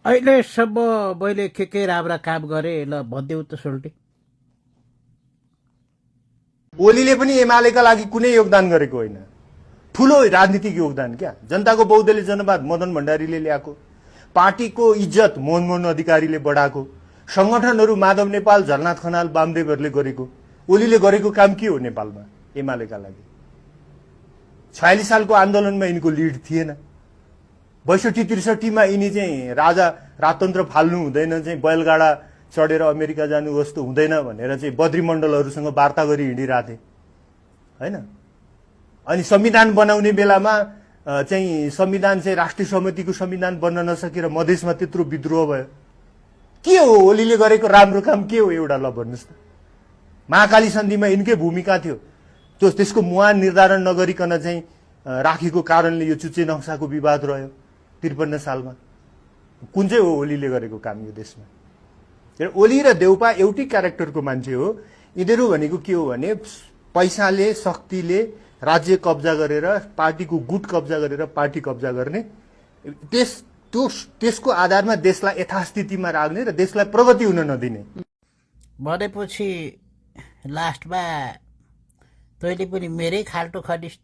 अहिलेसम्म मैले के राम्रा काम गरेँ ल भनिदेऊ त सोल्टी। ओलीले पनि एमालेका लागि कुनै योगदान गरेको होइन, ठुलो राजनीतिक योगदान क्या। जनताको बहुदलीय जनवाद मदन भण्डारीले ल्याएको, पार्टीको इज्जत मोहन अधिकारीले बढाएको, संगठनहरू माधव नेपाल, झलनाथ खनाल, वामदेवहरूले गरेको। ओलीले गरेको काम के हो नेपालमा एमालेका लागि? 46 सालको आन्दोलनमा यिनको लिड थिएन। 62-63 यिनी चाहिँ राजा राजतन्त्र फाल्नु हुँदैन, चाहिँ बैलगाडा चढेर अमेरिका जानु जस्तो हुँदैन भनेर चाहिँ बद्रीमण्डलहरूसँग वार्ता गरी हिँडिरहेथे हैन। अनि संविधान बनाउने बेलामा चाहिँ संविधान चाहिँ राष्ट्रिय समितिको संविधान बन्न नसकेर मधेसमा त्यत्रो विद्रोह भयो। के हो ओलीले गरेको राम्रो काम के हो एउटा ल भन्नुस् त? महाकाली सन्धिमा यिनकै भूमिका थियो। त्यसको मुहान निर्धारण नगरिकन चाहिँ राखेको कारणले यो चुच्चे नक्साको विवाद रह्यो 53 सालमा। कुन चाहिँ हो ओलीले गरेको काम यो देशमा? ओली र देउपा एउटै क्यारेक्टरको मान्छे हो। यिनीहरू भनेको के हो भने पैसाले शक्तिले राज्य कब्जा गरेर पार्टीको गुट कब्जा गरेर पार्टी कब्जा गर्ने, त्यसको आधारमा देशलाई यथास्थितिमा राख्ने र देशलाई प्रगति हुन नदिने। भनेपछि लास्टमा तैँले पनि मेरै खाल्टो खनिस्।